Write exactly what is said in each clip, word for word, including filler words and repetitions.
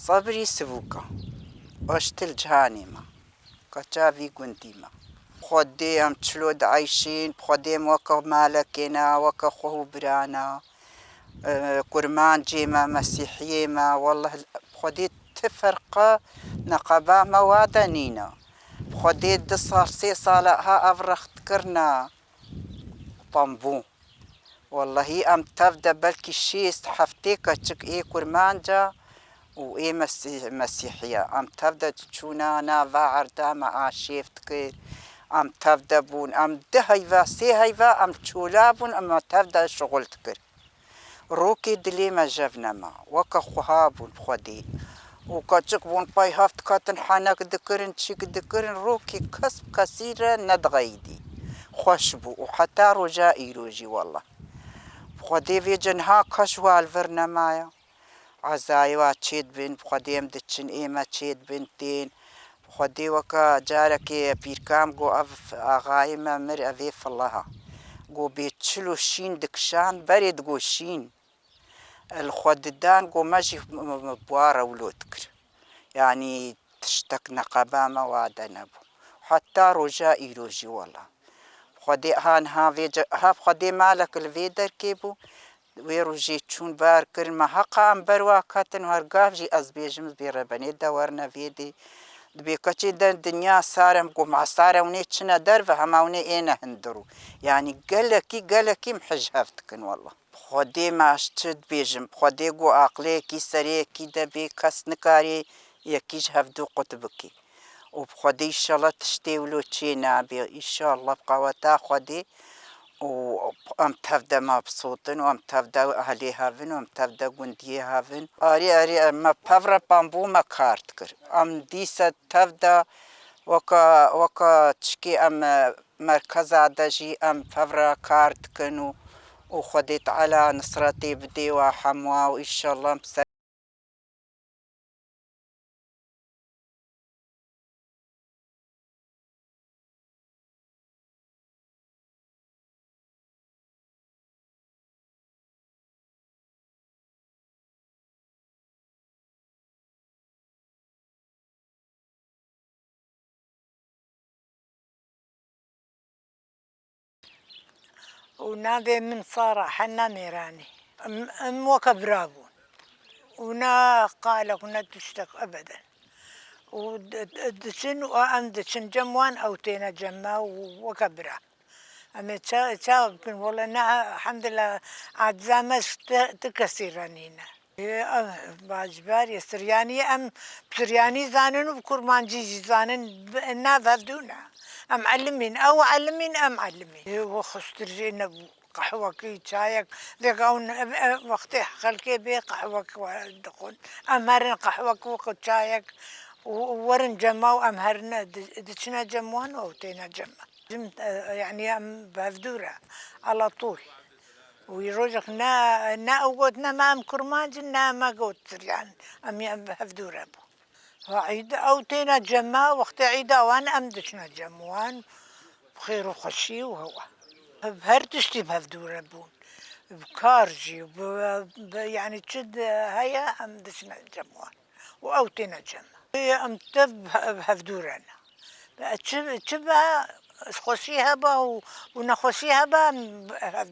Sebrî sivûka, aştil cihanê me, keça vî gundî me. Xwedê em çilo dieyşîn, bi Xwedê em weke malekê ne, weke xwe û bira ne. E, kurmancê me, mesîhiyê me, wellah, bi Xwedê ti ferqa neqeba me wa de nîne. Bi Xwedê du sal, sê sala ha ev rex dikirina. Tembû. Wellehî em tev de belkî şêst heftê keçik ê kurmanca û ê mesî-, mesîhiya. Em tev de çûna nava erda me aşêv dikir. Em tev de bûn. Em du heyva, sê heyva em çola bûn, em tev de şixul dikir. Rokê dilê me jev nema. Weke xweha bûn bi Xwedê. Û keçik bûn pey hev diketin, henek dikirin, çîk dikirin. Rokê kes bi kesî re nedixeyidî. Xweş bû û heta roja îro jî wela. Bi Xwedê vê cin ha kes wa li vir nemaye. Ezayê wa çêdibin, bi Xwedê em diçin, ê me çêdibin, tên. Bi Xwedê weke carekê pîrka min got, ev axayê me mir, ev ê fileha. Got, bê çil û şîn dikişand, berê digot şîn. Li xwe didan, got, me jî m-, m-, m-, bi wa re wilo dikir. Yanî tiştek neqeba me wa de nebû. Heta roja îro jî wela. Xwedê ha niha vê ce-, ha Xwedê malek li vê derkê bû. Wê rojê çûn bar kirin me heqa em ber wa ketin û her gav jî ez bêjim, bê rebenê de werne vê dê. Dibê keçê der dinya sar em, got, ma sar e, hûn ê çine derve, hema hûn ê êne hundir û. Yanî gelekî, gelekî em hij hev dikin wela. Bi Xwedê me ez çi dibêjim, bi Xwedê got aqilê yekî serê yekî de bê kes nikarê yekî ji hevdû qut bikî. Û bi Xwedê înşallah tiştê wilo çê nabê. Înşallah bi qeweta Xwedê û em tev de me bisotin û em tev de ehlê hev in û em tev de gundiyê hev in. Arê, arê, me pevre pambû me kar dikir. Em dîse tev de weke, weke çikê em, e, merkeza de jî em pevre kar dikin û, û Xwedê Teala nisretê bidê wa hemwa û înşallah em ser Û navê min Sara Henna Mêranî. Em, em weke bira bûn. Û ne qalek û ne tiştek ebeden. Û di-, di-, diçin û em diçin cem wan, ew têne cem me û weke bira. Em ê ça-, çawa bikin? Wele ne, hemdillah, aciza me ji ti, ti kesî re nîne. Ê, ev, ba ji ber yê Siryanî, em Siryanî zanin û bi Kurmancî jî zanin, bi-, nav hevdû ne. Em elimîn, ew elimîn, em elimîn. Ê, we xweştir jê nebû. Qehwekî, çayek, vêga ew ne, ev, ev wextê xelkê bê qehwek we dixwin. Em herin qehwek weke çayek û, û werin cema û em herine di-, diçine cem wan û ew têne cem me. Jim, e, yanî em bi hevdû re, ala tûl. Wî rojek ne, ne ew got, ne me em kurmanc in, ne me got siryan. Em ê em bi hevdû re bûn. Ha, îd, ew têne cem me, wextê îda wan em diçine cem wan. Bi xêr û xweşî û hewa. Bi her tiştî bi hevdû re bûn. Bi kar jî, bi, bi, yanî çi de heye em diçine cem wan. Û ew têne cem me. Em tev bi hevdû re ne. Çi, çi be, xweşî hebe û, û nexweşî hebe em bi hev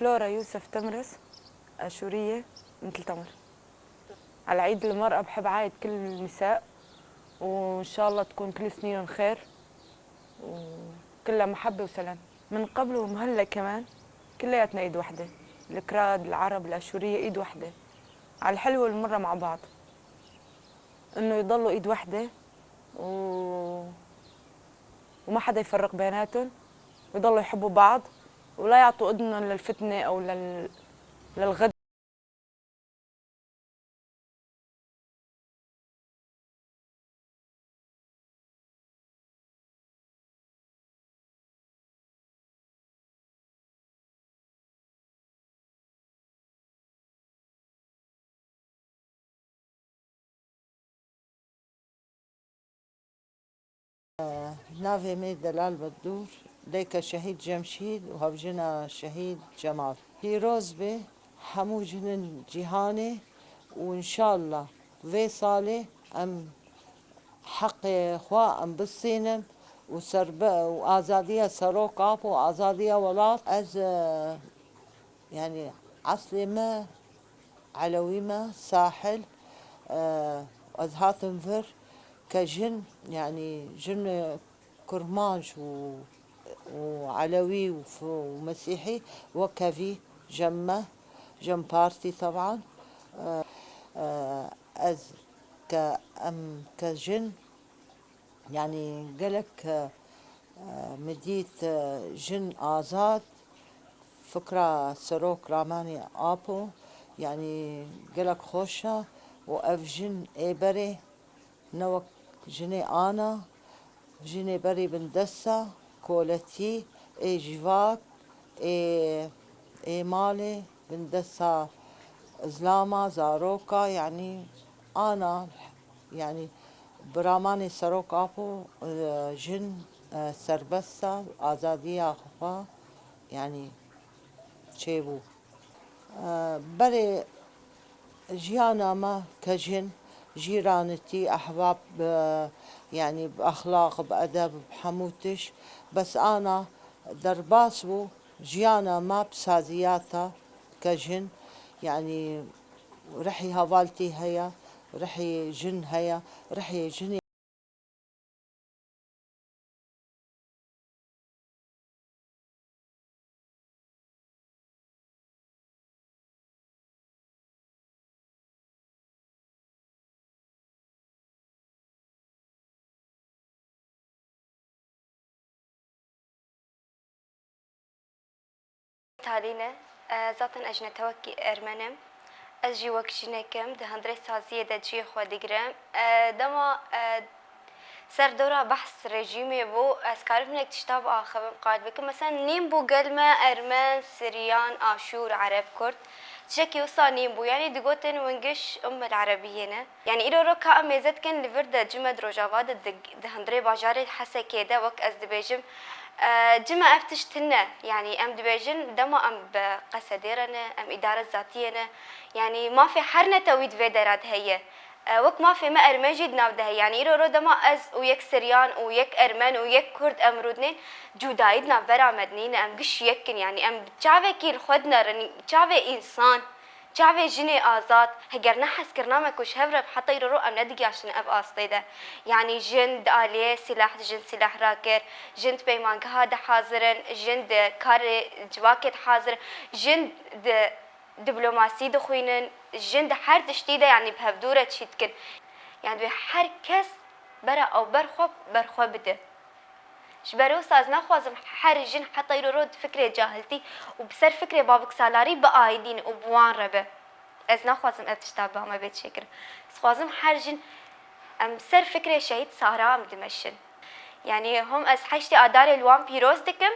فلورا يوسف تمرس، آشورية من تلتمر. على عيد المرأة بحب أعايد كل النساء، وإن شاء الله تكون كل سنينهم خير. وكلها محبة وسلام. من قبل ومهلأ كمان كلياتنا إيد وحدة، الكراد، العرب، الآشورية إيد وحدة، على الحلوة والمرة مع بعض، إنه يضلوا إيد وحدة و-، وما حدا يفرق بيناتهم، ويضلوا يحبوا بعض، ولا يعطوا إذنهم للفتنة أو لل-، للغدر. Navê me Delal Bedûr, dayika Şehîd Cemşîd û hevjina Şehîd Cemal. Pîroz be hemû jinên cîhanê û înşallah vê salê em heqê xwe em bistînin û serbe-, û azadiya Serok Apo, azadiya welat. Ez, e, yanî eslê me Elewî me, Sahil, e, ez hatim vir ke jin, yanî jin, e, Kurmanc û, û Elewî û f-, û Mesîhî wekevî jem me, jem partî teban. E, e, ez ke em ke jin, yanî gelek, e, min dît, e, jin azad, fikra Serok Ramanî Apo, yanî gelek xweş e û ev jin ê berê ne wek jinê ana, jinê berê bindesta, koletî, ê civak, ê, ê malê, bindesta zilama, zaroka, yanî ana, yanî bi ramanê Serok Apo, e, jin, e, serbest e, azadiya xwe, yanî çêbû. E, berê jiyana me ke jin, jîranetî, ehbab, e, yanî bi exlaq, bi edeb, bi hemû tişt, bes ana derbas bû, jiyana me bi saziyata ke jin, yanî rihî hevaltî heye, rihî jin heye, rihê jinê. Talî ne. E, zaten ez ji netewekî Ermen im. Ez jî wek jinek im, di hundirê saziyê de cihê xwe digirim. E, dema, e, ser dora behs rejîmê bû, ez karim hinek tişta biaxivim, qal bikim. Mesela nîn bû gel me Ermen, Siryan, Aşûr, Ereb, Kurd. Tiştekî wisa nîn bû. Yanî digotin Wingiş Umm el Erebiyê ne. Yanî îro ro ka em mêze dikin li vir de cime di Rojava de di, di hundirê bajarê Hesekê de wek ez dibêjim, e, cime ev tişt tune. Yanî em dibêjin dema em bi Qesedê re ne, em îdare zatiyê ne. Yanî mafê her netewî di vê dera de heye. E, wek mafê me Ermen jî di nav de heye. Yanî îro ro dema ez û yek Siryan û yek Ermen û yek Kurd em rûdinên, cudayî di navbera me de nîne. Em giş yek in. Yanî em çavekî li xwe dinerin, çavê însan. Çavê jinê azad, heger ne hezkirina me ku ji hev re heta îro ro em nedigihaştin ev astê de. Yanî jin di aliyê sîlah, jin sîlah rakir, jin di peymangeha de hazir in, jin di karê civakê de hazir in, jin di diplomasî dixwînin, jin di her tiştî de yanî bi hevdû re çî dikin. Yanî divê her kes bera ew ber xwe, ber xwe bide. Ji ber wisa ez naxwazim her jin heta îro ro di fikrê cahiltî û bi ser fikrê babiksalarî biaîdîn û bi wan re be. Ez naxwazim ev tişta ba me bê çêkirin. Ez xwazim her jin em ser fikrê şehîd Sahra em dimeşin. Yanî hom ez heştê Adarê li wan pîroz dikim,